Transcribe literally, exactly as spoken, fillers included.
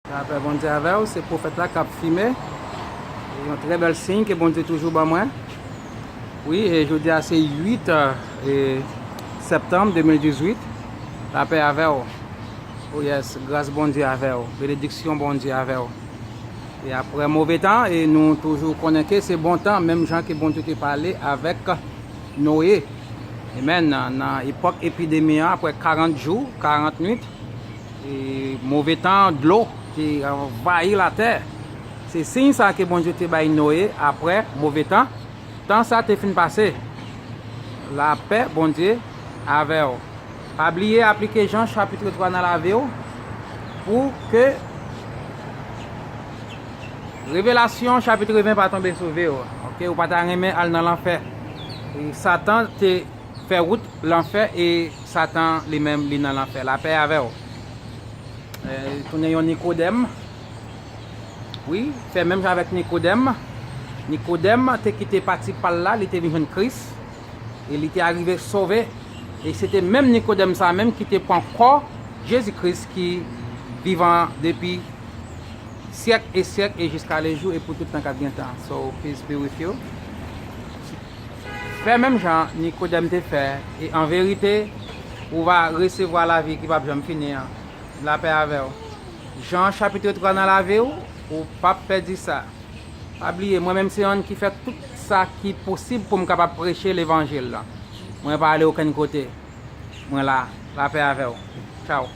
Lapè Bondye avè w, se pwofèt la k ap fimen. E yon trè bèl siy ke Bondye toujou ban mwen. Wi, e jodi a se uit, e, septanm de mil dizuit. Lapè avè w. Oh yes, gras Bondye avè w. Benediksyon Bondye avè w. E apre move tan, e nou toujou konnen ke se bon tan, menm jan ke Bondye te pale avèk Noye. Amen. Nan, nan epòk epidemi an, apre karant jou, karant nwit, e move tan, dlo te anvayi latè. Se siy sa ke Bondye te bay Noye apre move tan. Tan sa te fin pase. Lapè Bondye avè w. Pa bliye aplike Jan chapit twa nan lavi w pou ke Revelasyon chapit ven pa tonbe sou vi w. Oke, ou pa ta renmen al nan lanfè. E Satan te fè wout lanfè e Satan li menm li nan lanfè. Lapè avè w. E, tounen yon Nikodèm. Wi, fè menm jan avèk Nikodèm. Nikodèm te kite pati pa l la, li te vin jwenn Kris. E li te arive sove. E se te menm Nikodèm sa menm ki te pran kò Jezi Kris ki vivan depi syèk e syèk e jiska lejou e pou tout tan k ap gen tan. So, peace be with you. Fè menm jan Nikodèm te fè, e an verite, ou va resevwa lavi ki p ap janm fini an. Lapè avè w. Jan chapit twa nan lavi w, ou p ap pèdi sa. Pa bliye, mwen menm se yonn ki fè tout sa ki posib pou m kapab preche levanjil la. Mwen pa ale okenn kote. Mwen la. Lapè avè w. Tchaw.